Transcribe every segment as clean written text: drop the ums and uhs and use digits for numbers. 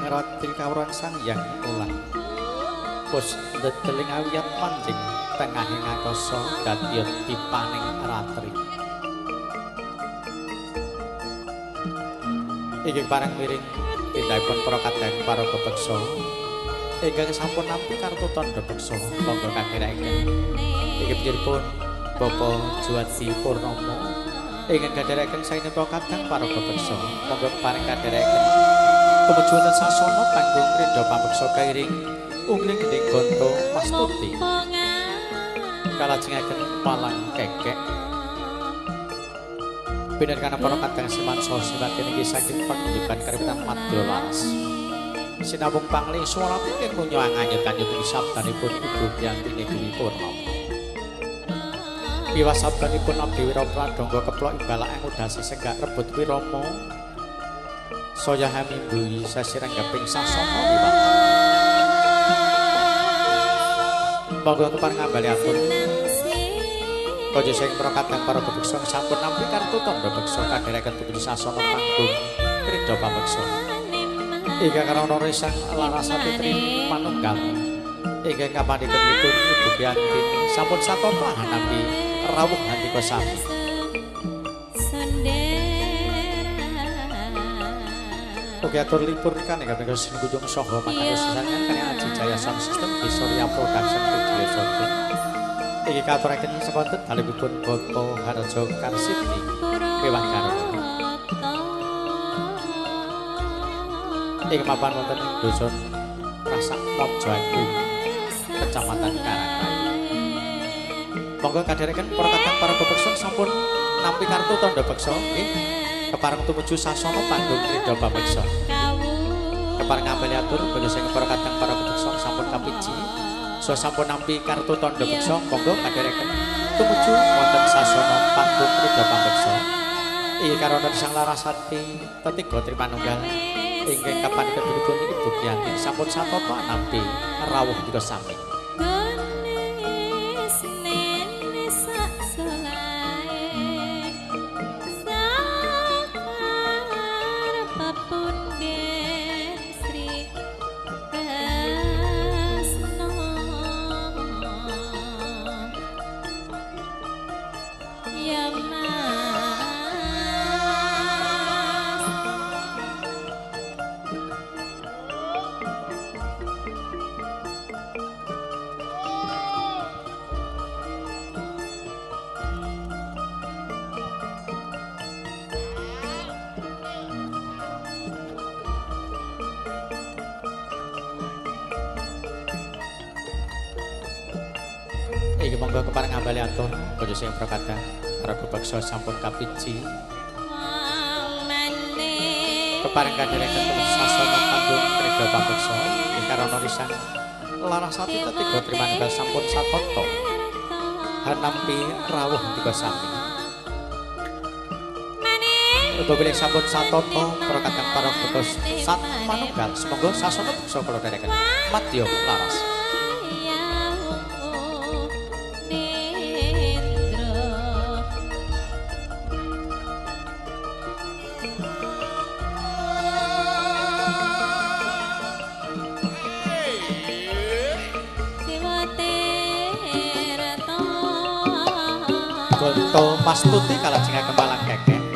ratri kawruhan Sang Hyang Ulang. Pus ndedeling awiyat manjing tengahing akasa dadi dipaning ratri. Inggih pareng miring tindakipun para kadang para pepeksa ingkang sampun nampi kartu tandha beksa monggo kadherekaken. Inggih piyambakipun Bapak Juwadi Purnomo ingkang kadherekaken saking para kadang para pepeksa monggo pareng kadherekaken tumuju wonten sasana panggung Ridha Pameksa kairing ungling gending Gonto Mastuti kalajengaken palang kekek. Bener kana para kadang seman saha siwati niki saking paguyuban kariwitan Madya Laras. Sinawung pangling swara ing munyo anganyut-anyut ing sabdanipun Ibu Priyantini Dewi Purnomo. Wiwas sabdanipun abdi Wira Pradangga keplok imbalak angudasi senggak rebut wirama. Saya hamimbuhi sasiranggeping sasana wiwat. Monggo kepareng ngambali atur. Kaja sing para kadang para pepeksa sampun nampi kartu tandha beksa kadherekaken tumuju sasana panggung Kridha Pameksa. Ingkang karana risang Larasati Tri Manunggal ingkang kapandhikipun Ibu Priyantini sampun satata nampi rawuh handika sami. Ugi atur lipur nikan ingkang menika sinunjung saha makane sesangan kaliyan Aji Jaya Sound System Bisoria Production Video Shooting. Iki katuraken sekonten dalemipun Bapak Harjo Karsiti mewah karana. Iki mapan wonten ing dusun Rasak Mojo Agung, Kecamatan Karangrayu. Monggo kadherekaken para kadang para pepeksa sampun nampi kartu tandha beksa nggih. Kepareng tumuju sasana panggung Ridha Pameksa. Kepareng ngambali atur basa sing para kadang para pepeksa sampun kapiji. So sampun nampi kartu tandha beksa monggo kadherekaken tumuju wonten sasana panggung Ridha Pameksa. Iki karana Sang Larasati tetiga Trimanunggal ingkang kapanipun Ibu Priyantini sampun satata nampi rawuh dika sami. Iki monggo kepareng ngambali atur kaja sing para kadang para pepeksa sampun kapiji. Kepareng kadherekaken tumuju sasana panggung Ridha Pameksa ing karana risang Larasati tetiga Trimanunggal sampun satata hanampi rawuh ndika sami. Uga bilih sampun satata para kadang para pepeksa sat manunggal sumangga sasana beksa kula dherekaken Madya Laras. Gonto Mastuti kalajengaken palang kekek. Amen.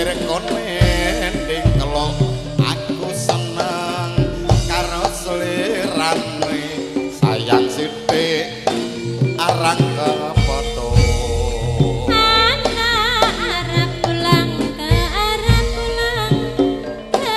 Sopir konending telok aku seneng karo slirane sayang sithik arang kepotho. Anak Arab pulang ke Arab pulang ke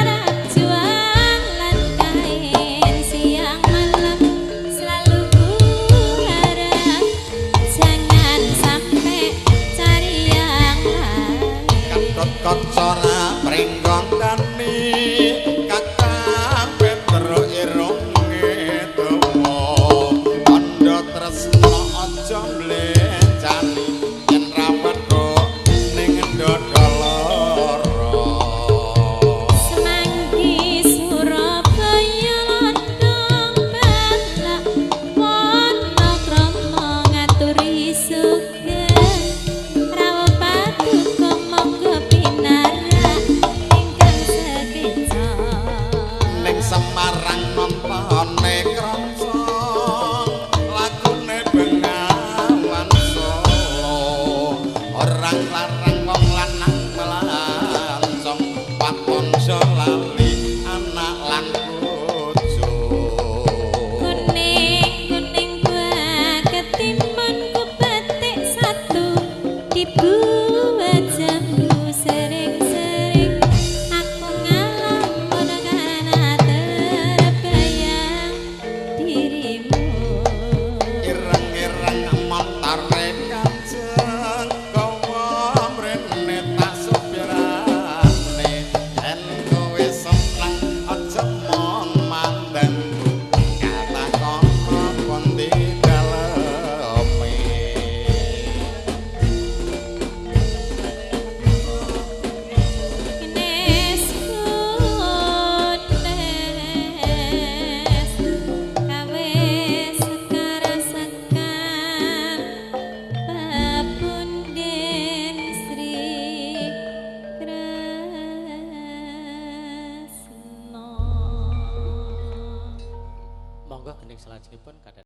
Arab jualan kain siang malam selalu ku harap jangan sampai cari yang lain. Katot kocora pringgondani kakang Petro irunge dawa kandha tresna aja mlencani yen ra petuk ning dada lara. Semanggi Surabaya lontong balak Wonokromo ngaturi sugeng rawuh paduka monggo pinarak ingkang sekeca. Ning Semarang nontone kroncong lagune Bengawan Solo orang larang wong lanang melancong waton lali anak lan bojo. Kuning kuning buah ketimun ku petik satu dibuat jambu sering-sering aku ngalamun karena terbayang dirimu. Ireng-ireng montore kajeng gawa mrene tak supirane yen kowe seneng aja mong mandeng katakono pundi daleme. Nes kunes kawe sekar sekar papunden Sri Kresna. Monggo gending salajengipun kadang